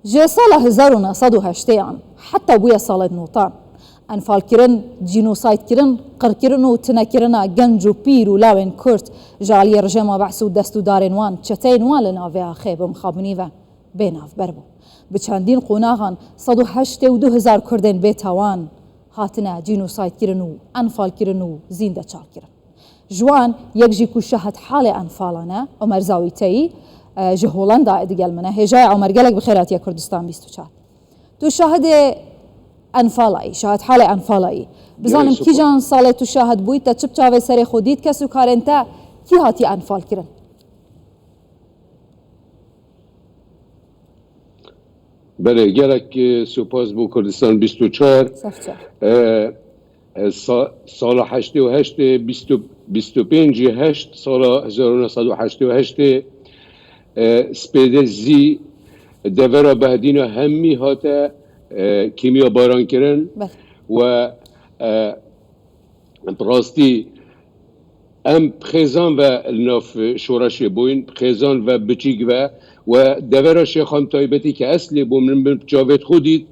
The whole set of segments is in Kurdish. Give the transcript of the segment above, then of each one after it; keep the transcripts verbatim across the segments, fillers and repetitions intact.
Ji sala hezar û neh sed û heştêyan heta bûye salên notan, enfalkirin, cînosaydkirin, qirkirin û tunekirina genc û pîr û lawên Kurd ji aliyê rejêma Be's û destûdarên wan, çeteyên wan li navê axê bi mixabinî ve bê navber bû. Bi çendîn qonaxan sed û heştê û du hezar Kurdên bêtawan hatine cînosaydkirin û enfalkirin û zîndeçalkirin. Ji wan yek jî ku şahidhalê enfalan e, Omer Zawîteyî, e, ji Holandayê digel min e. Hêjayê Omer, gelek bi xêr hatiye Kurdistan bîst û çar. Tu şahidê enfalayî, şahidhalê enfalayî. Bizanim kîjan salê tu şahid bûyî, te çi bi çavê serê xwe dît, kes û karên te kî hatiye enfalkirin? Belê, gelek, e, spas bo Kurdistan bîst û çar. Sef çar. E, e, sa-, sala heştê û heştê, bîst û, bîst û pêncî heşt, sala hezar û neh sed û heştê û heştê, e, spêde zî devera Behdîna hemî hate, e, kîmyabaran kirin. Belê. We, e, bi rastî em bi xêzan ve li nav şoreşê bûyn, bi xêzan ve biçîk ve we devera Şêxan taybetî ke ez lê bûm, min bi çavêt xwe dît,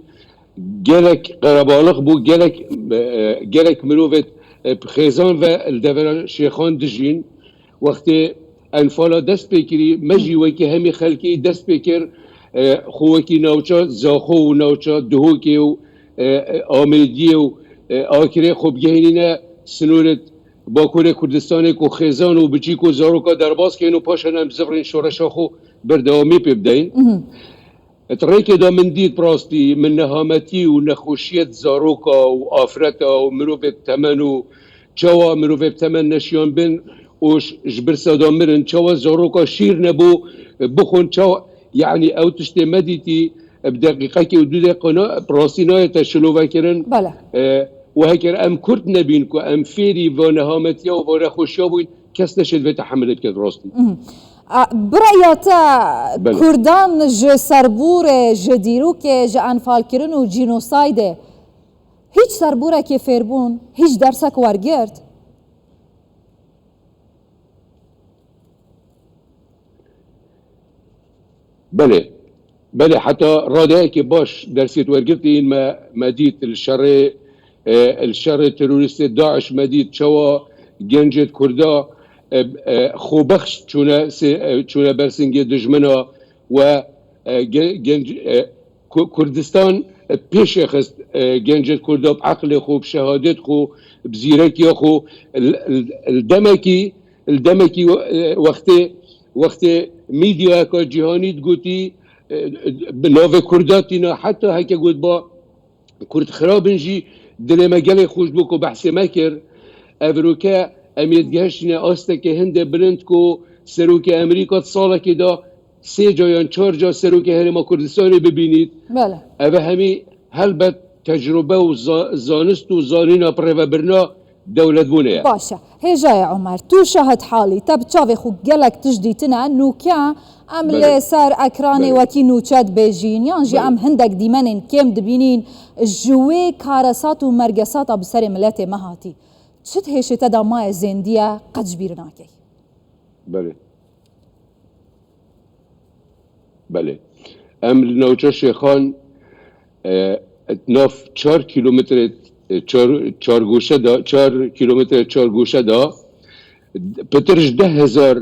gelek qerebalix bû, gelek, e, gelek mirovêt, e, bi xêzan ve li devera Şêxan dijîn. Wextê enfala dest pê kirî, me jî wekî hemî xelkî dest pê kir, e, xwe wekî navça Zaxo û navça Duhokê û, e, e, Amêdiyê û, e, Akirê xwe bigehînîne sinûrê Bakurê Kurdistanê ku xêzan û biçîk û zaroka derbas keyn û paşan em zivrên şoreşa xwe berdewamî pê bideyîn. Di rêkê de min dît, bi rastî min nehametî û nexweşiyê di zaroka û afreta û mirovê bi temen û çawa mirovê bi temen neşiyan bin û ji, ji birsa de mirin, çawa zaroka şîr nebû, bixwin, çawa, yanî ew tiştê me dîtî, bi deqîqekê û du deqîqe na-, bi rastî nayê te şilove kirin. Bele. E, û heger em Kurd nebîn ku em fêrî va nehametiya û va nexweşiya bûyn, kes neşêt vê tehemilê biket rastî. Mhm. A, bi reya te, belê, Kurdan ji serbûrê, ji dîrokê, ji enfalkirin û cînosaydê hîç serbûrekê fêrbûn, hîç dersek wergirt? Belê. Belê, heta radeyekê baş dersêt wergirtîn me, me dît li şerê, e, li şerê terorîstê DAIŞ me dît çawa gencêt Kurda, e, e, xwebexş çûne sê-, e, çûne ber singê dijmina we, e, ge-, genc, e, Ku-, Kurdistan, e, pêşê xist, e, gencêt Kurda bi eqlê xwe, bi şehadêt xwe, bi zîrekiya xwe, li, li, li demekî, li demekî, e, wextê, wextê mîdyayeka cîhanî digotî, e, bi navê Kurda tîna, heta heke gotba Kurd xirab in jî dilê me gelê xweş bû ku behsê me kir. Ev roke em yê digehiştîne astekê hindê bilind ku serokê Amerîka di salekê de sê ca yan çar ca serokê Herêma Kurdistanê bibînît. Bele. Ev hemî helbet tecrube û za-, zanist û zanîna birêvebirina dewletbûnê ye. Baş e. Hêjayê Omer, tu şahid halî, te bi çavê xwe gelek tişt dîtine, nûke em, belê, li ser ekranê, belê, wekî nûçe dibêjîn, yan jî, belê, em hindek dîmenên kêm dibînîn, ji wê karesat û mergesata bi serê miletê me hatî. Çi di hêşê te de maye zêndî ye, qet ji bîr nakey? Belê. Belê. Em li navça Şêxan, e, nav çar kîlometre, e, çar, çar goşe de, çar kîlometre çar goşe de, pitir ji deh hezar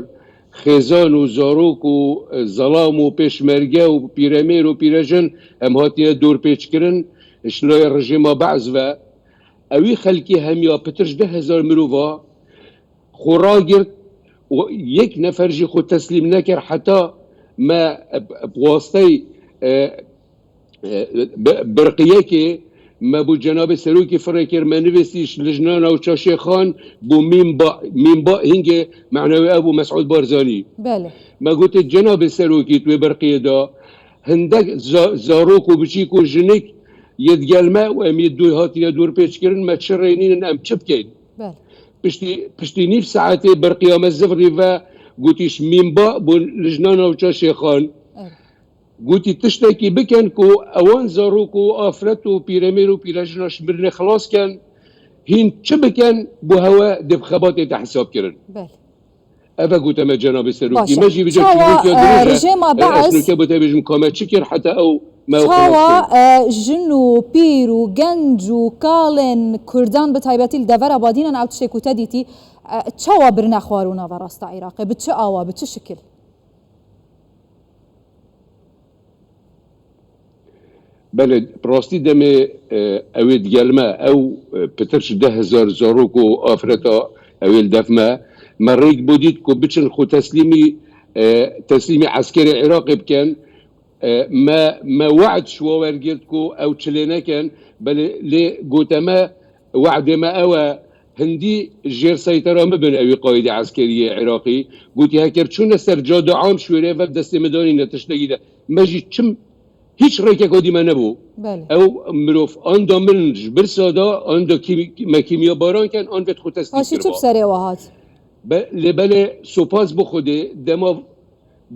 xêzan û zarok û, e, zelam û pêşmerge û pîremêr û pîrejin em hatine dorpêçkirin ji layê rejêma Be'z ve. Ewî xelkê hemiya pitir ji deh hezar mirova xwe ragirt û yek nefer jî xwe teslîm nekir heta me bi, bi wasteyê, e, e, bi, birqiyekê me bo cenabê serokê firê kir, me nivîsî ji Lijna Navça Şêxan bo mînba, mînba hingê manewê ev bû Mesûd Barzanî. Belê. Me gotê cenabê serokî tu wê birqiyê de hindek za-, zarok û biçîk û jinik yê digel me û em yê dû hatine dorpêçkirin, me çi rênînin, em çi bikeyn? Belê. Piştî, piştî nîv saetê berqiya me zivrî ve gotî ji mînba bo Lijna Navça Şêxan. Evet. Gotî tiştekî bikin ku ewan zarok û afret û pîremêr û pîrejina ji mirinê xilas ken, hîn çi bikin bo hewe dê bi xebatê te hesab kirin. Belê. Ev e gote me cenabê serokî. Baş e. Me jî vêca çîrokiya dirêj e. Çawa, e, rejêma Be'z, ez nûke bo te bêjim ka me çi kir heta ew Me Çawa, e, jin û pîr û genc û kalên Kurdan bi taybetî li devera Badînan ew tiştê ku te dîtî, e, çawa birine xwarû nava rasta Iraqê? Bi çi awa, bi çi şikil? Belê, bi rastî demê, e, ew ê digel me, ew, e, pitir ji deh hezar zarok û afreta ew ê li def me. Me rêk bo dît ku biçin xwe teslîmî, e, teslîmî eskerê Iraqê bikin. E, me, me we'd ji we wergirt ku ew çilê nekin, belê lê gote me, we'dê me ew e, hindî jêr seytera me bin ewî qaîdê eskeriyê Iraqî. Gotî, heker çûne ser cade am şûrê ve destê me danîne tiştekî de. Me jî çim hîç rêkeka dî me nebû. Belê. Ew mirov anda min ji birsa da, anda kîm-, me kîmya baran ken, an vêt xwe teslîm Paşî kir çi bi va. Serê we hat? Be-, lê belê sopas bi Xwedê, dema,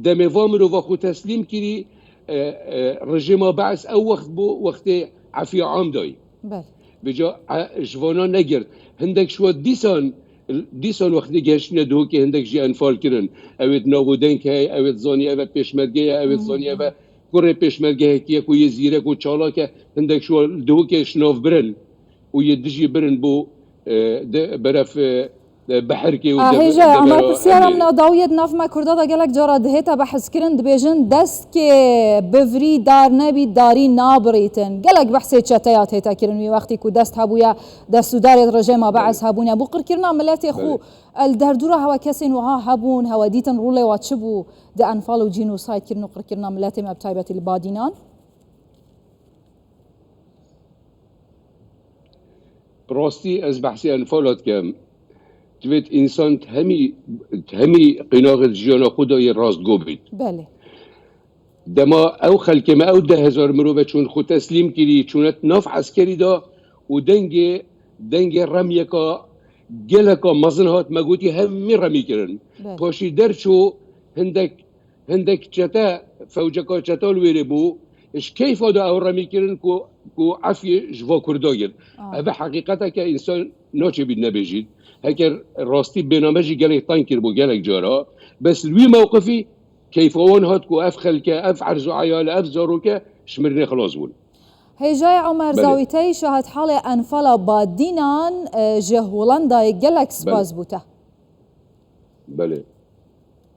demê va mirova xwe teslîm kirî, e, e, rejêma Be'es ew wext bû, wextê efî am dayî. Belê. Vêca, e, ji vana negirt. Hindek ji we dîsan, dîsan wextê gehiştine Duhokê hindek jî enfal kirin. Ew ê di nav û deng heye, ew ê dizanî ev e pêşmerge ye, ew ê dizanî ev e kurê pêşmergehekî ye ku yê zîrek û çalak e. Hindek ji we li Duhokê ji nav birin û yê dijî birin bo, e, de, beref, e, e, beherkê û Ah, deve-, hêja, ama devera pirsiyara em ê min a dawiyê di nav me Kurda de gelek cara dihête behs kirin, dibêjin, dest kê bivrî dar nebî, darî nabirîtin. Gelek behsê çeteya tête kirin wî wextî ku dest hebûye, dest û darê rejêma Be'es hebûne. Bo qirkirina miletê xwe, Belê. El derdûra hewe kesên wiha hebûn, hewe dîtin rolê wa çi bû di enfal û cînosayd kirin û qirkirina miletê me bi taybetî li Badînan? Bi rastî ez behsê enfala dikim. Divêt însan di hemî, di hemî qînaxê di jiyana xwe de yê rastgo bît. Belê. Dema ew xelkê me, ew deh hezar mirove çûn xwe teslîm kirî, çûne nav eskerî de û dengê, dengê remyeka geleka mezin hat, me gotî hemî remî kirin. Belê. Paşî derçû hindek Hindek çete, fewceka çeta li wêrê bû, ji keyfa de ew remî kirin ku, ku efyê ji va Kurda girt. Ah. Ev e heqîqeteke însan naçe bît nebêjît. Heker rastî bêname jî gelek teng kiribû gelek cara. Bes li wî mewqifî keyfa wan hat ku ev xelke, ev erz û eyale, ev zaroke ji mirinê xilas bûn. Hêjayê Omer Belê. Zawîtey, şahidhalê enfala Badînan, e, ji Holandayê, gelek spas Belê. Bo te. Belê.